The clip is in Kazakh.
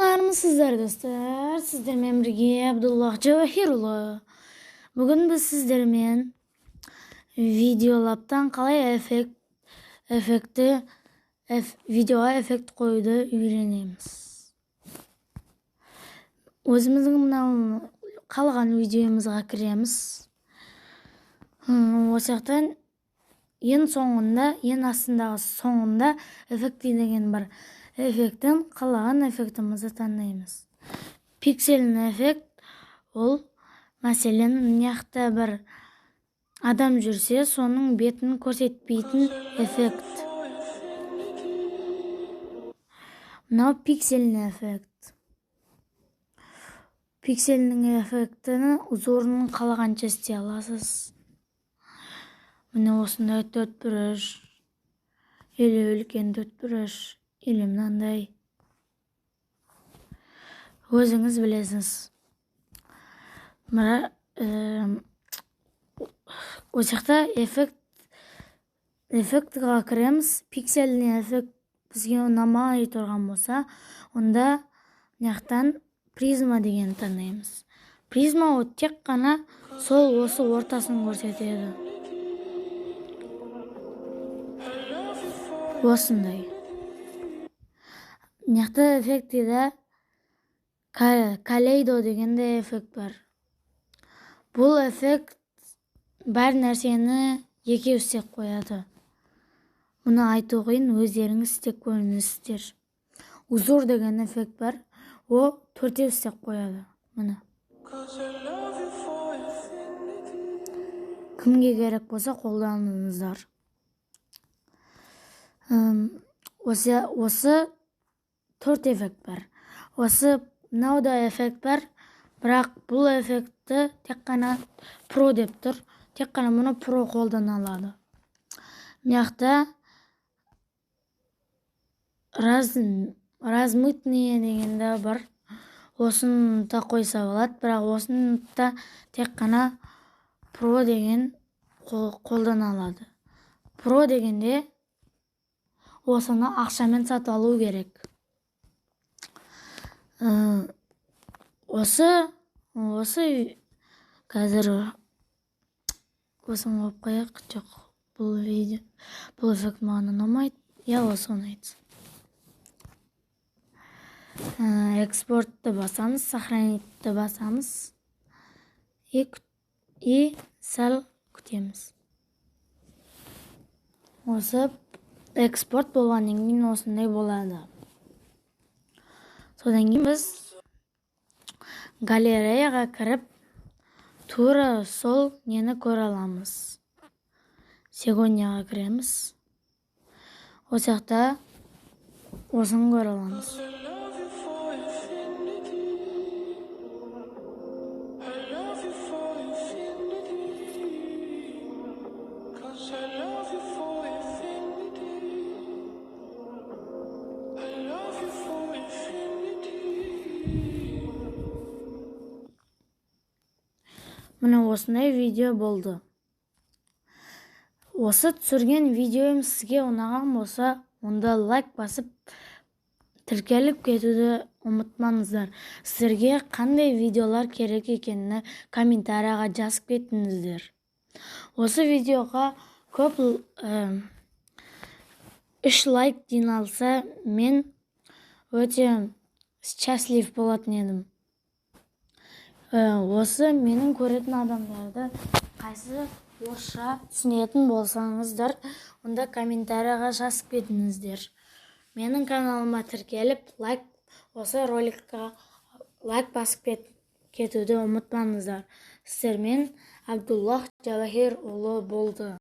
Армысыздар, достар! Сіздермен бірге Абдуллах Джавахирұлы. Бүгін біз сіздермен Видеолабтан қалай эффекті видеоға эффект қоюды үйренеміз. Өзіміздің мынау қалған видеомызға кіреміз. Осы жақтан ең соңында, ең астындағы соңында эффекты деген бар. Эффекттен қалаған эффектімізді таңдаймыз. Пиксельный эффект ол, мәселен, мына жақта бір адам жүрсе, соның бетін көрсетпейтін эффект. Мынау пиксельный эффект. Пиксельдің эффектіні узорын қалағанша істей аласыз. Міне, осындай төрт бұрыш или үлкен төрт бұрыш, или мынандай. Өзіңіз білесіз. Мына осы жақта эффектіға кіреміз. Пиксельный эффект бізге ұнамай тұрған болса, онда мына жақтан призма деген таңдаймыз. Призма ол тек қана сол осы ортасын көрсетеді. Осындай. Мына жақта эффектіде калейдо деген де эффект бар. Бұл эффект бар нәрсені екеу істеп қояды. Мұны айту қиын, өздеріңіз істеп көріңіздер. Узор деген эффект бар. О төртеу істеп қояды. Міне. Кімге керек болса, қолданыңыздар. Осы төрт эффект бар. Осы мынау да эффект бар, бірақ бұл эффектті тек қана про деп тұр. Тек қана мұны про қолдана алады. Мына жақта размытные деген де бар. Осыны да қойса болады, бірақ осыны да тек қана про деген қолдана алады. Про дегенде осыны ақшамен сатып алу керек. Осы қазір осыны қойып қояйық. Жоқ, бұл видео, бұл эффект маған ұнамайды. Я осы ұнайды. Экспортты басамыз, сохранитті басамыз и сәл күтеміз. Осы экспорт болғаннан кейін осындай болады. Содан кейін біз галереяға кіріп, тура сол нені көре аламыз. Сегодняға кіреміз. Осы жақта осыны көре аламыз. Міне, осындай видео болды. Осы түсірген видеом сізге ұнаған болса, онда лайк басып, тіркеліп кетуді ұмытпаңыздар. Сіздерге қандай видеолар керек екенін комментарияға жазып кетіңіздер. Осы видеоға көп 3 лайк жиналса, мен өте счастлив болатын едім. Осы менің көретін адамдарды қайсы орысша түсінетін болсаңыздар, онда комментарияға жазып кетіңіздер. Менің каналыма тіркеліп, лайк, осы роликқа лайк басып кетуді ұмытпаңыздар. Сіздермен Абдуллах Джавахирұлы болды.